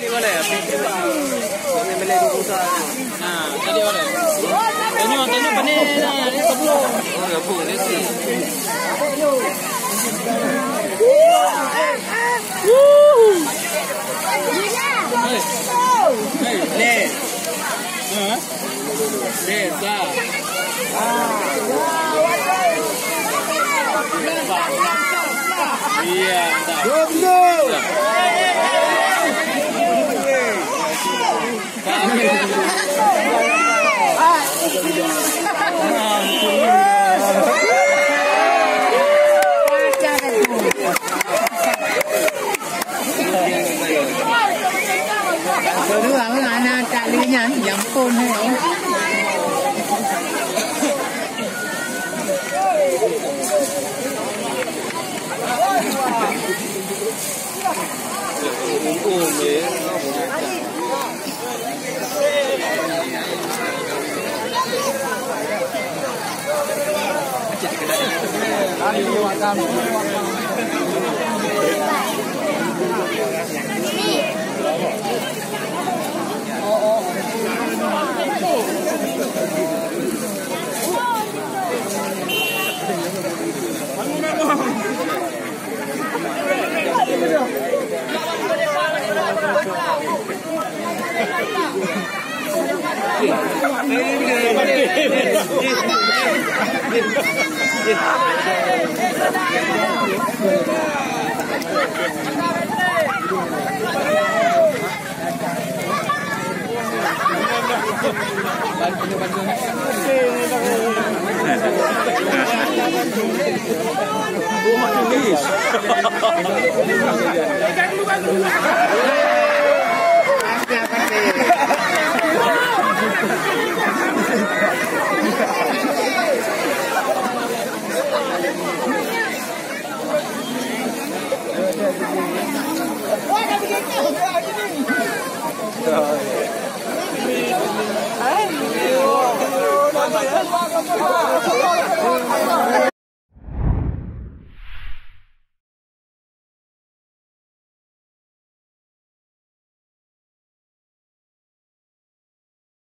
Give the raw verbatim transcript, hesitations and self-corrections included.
Mana? Mana beli dua puluh satu? Nah, tadi mana? Tanya, tanya, mana? Sebelum. Oh, ya, Bu, dia sih. Hei. Hei, ni. Ha? Desa. Iya, tak. Kedua, anak tak lé nyan, yang pun, eh.